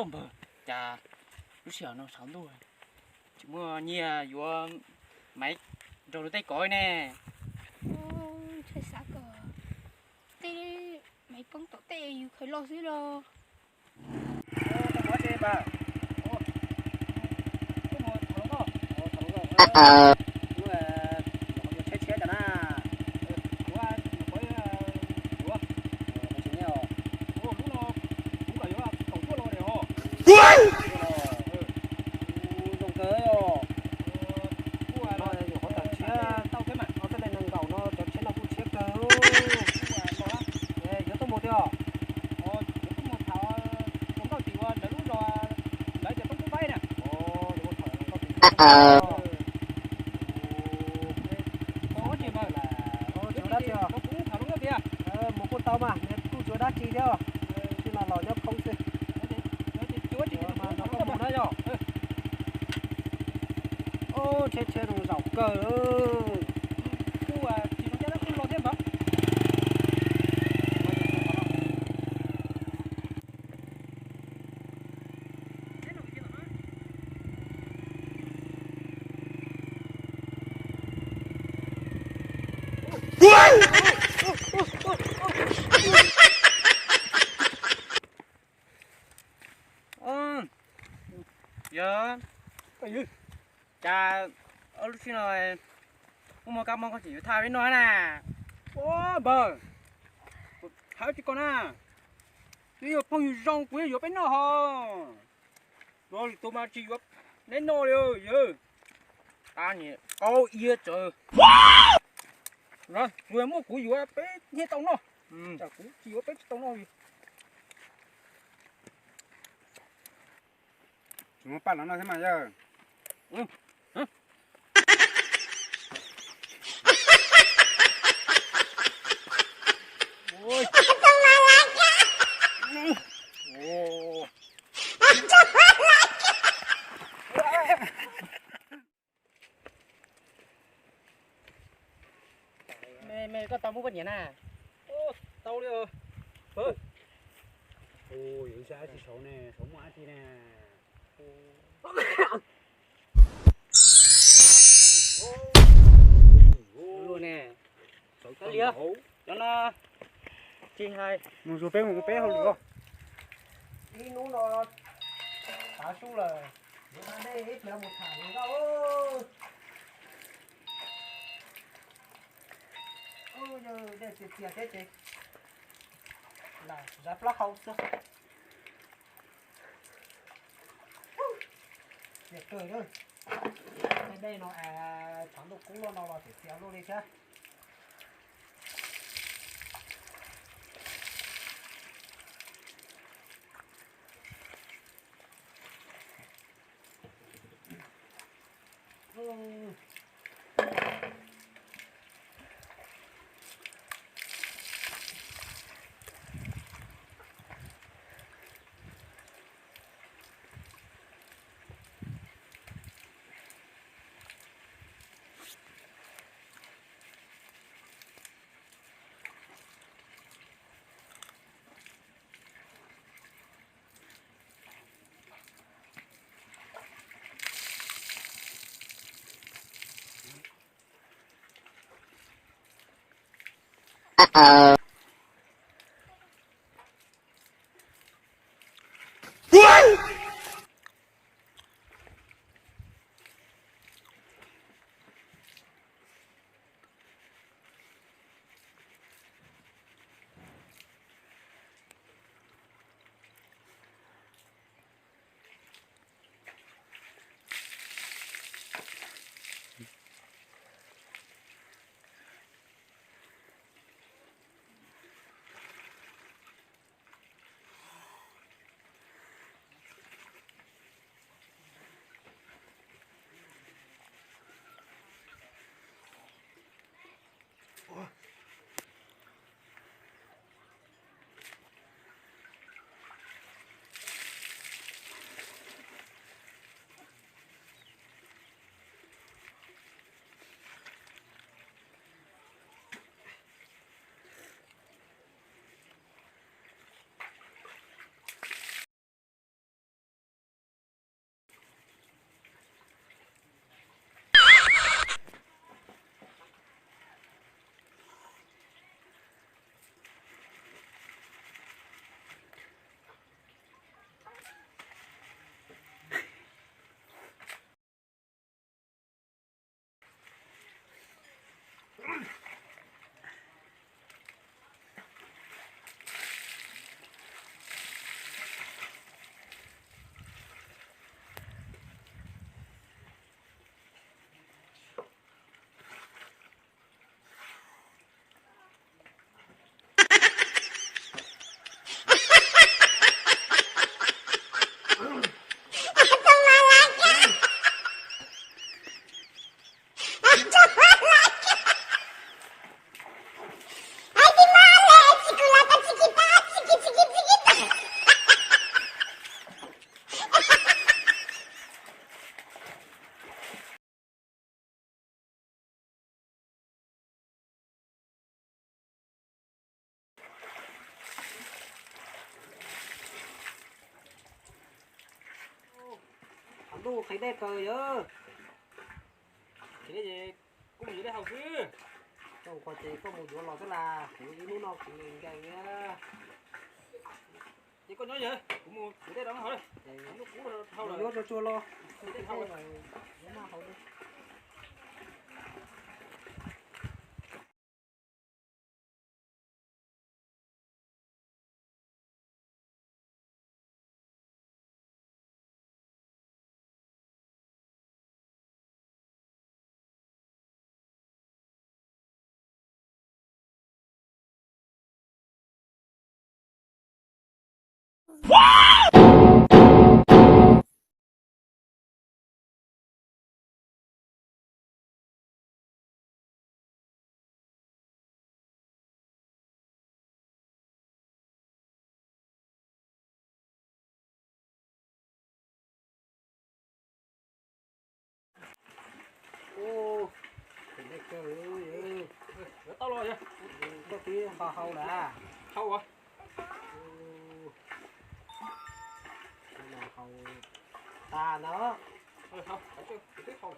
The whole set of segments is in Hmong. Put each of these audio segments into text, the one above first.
Npawg, cas lub sij hawm no saum ntuj tsis muaj nyiaj yuav maiv rau luag tej kov ne? Ntshai xav kom tej maiv poob tom tej yus khaws los xwb los. Zoo kawg os. Kuv yuav qhov tawm tshiab tau thiab mas, no tej nees nkaum no cov tshiab no kuj tshiab kawg. Yuav tuaj mus thiab os? Yuav tuaj mus tham hluas nkauj tim uas lawv lub zos, lawv cov tub tub baib na. Tsis ua dab tsi os. Mus kuj tau mas, nws kuj tsis ua dab tsi thiab os. Tsis los los nyob khoob xwb. Mus na yog. Ub, tsheb tsheb zoo zaum kawg. Yog, cas lub sij no muaj muaj kab mob koj tseem yuav thaj peb noj na? Ua npawg, hais tsis koj na, twb yog phooj ywg zoo kuv yuav peb noj ho. Los lwm tus mas tsis yuav neb noj li yawg. Qab niam qau ia tsawv. Kuv muaj kuv yuav peb thiaj tau noj, tsam kuv tsis yuav peb tsis tau noj li. Tsis muaj paj los noj thiab mas yawg. Me, me koj tau muab koj nyiam na? Tau li. Ua, yuav ua dab tsi saud ne, saud muaj dab tsi ne? Luag ne, saud tau li. Cov no tsis hais. Mus zuag peb mus peb hauj lwm. Ib hnub no tav su lawm, yuav da dej ib pliag mus tham hluas nkauj. Ub, yog dej txias txias thiab ces lam zav plaub hau xwb. Txias kawg na. Tej dej no es tshav ntuj kub luaj no los txias txias luaj li thiab. Ntuj qhia dej kawg yawg. Qhia dej ces kuv mus yuav dej haus xwb. Koj mus qhov ces koj mus yuav los xwb las, kuv ib hnub no kuv nkees nkees. Ces koj nyob yawg, kuv mus yuav dej rau hauv. Hnub kuv hau lawm, yuav tsuag tsuag los, dej haus lawm. Ua, dej kawg li. Yuav tau los yog? Koj twb hau hau lawm. Hau as. Hau tas ntawd.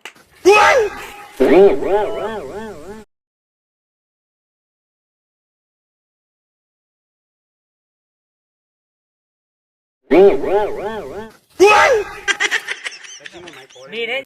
Li ne